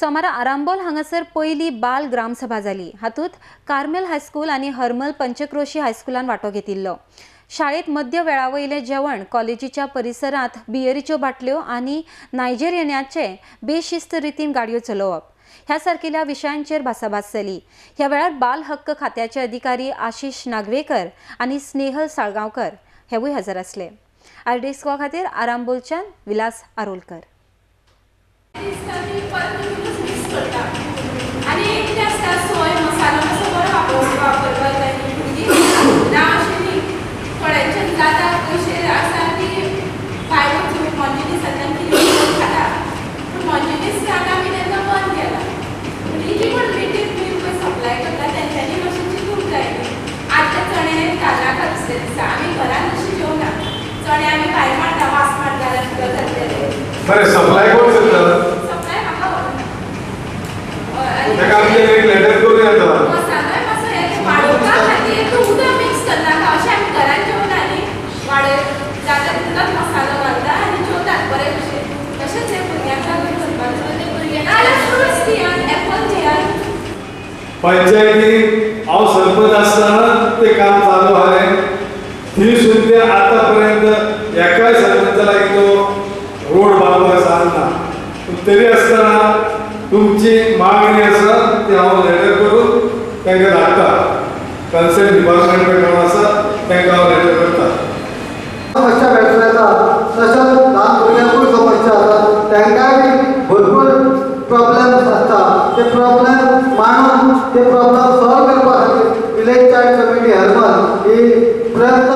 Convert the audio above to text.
सोमारा आरांबोल हांगासर पयली बाल ग्रामसभा जाली. हातूंत कार्मेल हायस्कूल आनी हरमल पंचक्रोशी हायस्कुलान वांटो घेतिल्लो. शाळेत मध्य वेळा वयलें जेवण, कॉलेजीच्या परिसरांत बियरीच्यो बाटल्यो आनी नायजेरियनाचे बेशिस्त रितीन गाडयो चलोवप ह्या सारकिल्या विशयांचेर भासाभास जाली. ह्या वेळार बाल हक्क खात्याचे अधिकारी आशिष नागवेकर आनी स्नेहल साळगांवकर हेवूय हजर आसले. आरडीएक्स गोवा खातीर आरांबोलच्यान विलास आरोलकर. बरे सप्लाय कोण करता? सप्लाय म्हाका खबर ना. ताका आमचें एक लेटर करूं येता. मसालोय मातसो हें वाडोवपा खातीर तूं उदक मिक्स करनाका, अशें आमी घरान जेवना न्ही, वाडय जाता तितलोच मसालो घालता आनी जेवतात बरे भशेन. तशेंच हें भुरग्यांक लागून करपाक जाय. नाजाल्यार फ्रुट्स दियात, एपल दियात. पंचायती हांव सरपंच आसतना तें काम चालू आसलें. थंय सुद्दां आतां पर्यंत एकाय सरपंचा लागीं तो रोड बांदपाक जालना. तरी आसतना तुमची मागणी आसा ती हांव लेटर करून तांकां धाडटा. कन्सर्न डिपार्टमेंट कोण आसा तांकां हांव लेटर करता. समस्या भेटून येता तशेंच ल्हान भुरग्यांकूय समस्या आसा, तांकांय भरपूर प्रॉब्लेम्स आसता. ते प्रॉब्लेम मांडून ते प्रॉब्लेम सॉल्व करपा खातीर विलेज चायल्ड कमिटी हरमल ही प्रयत्न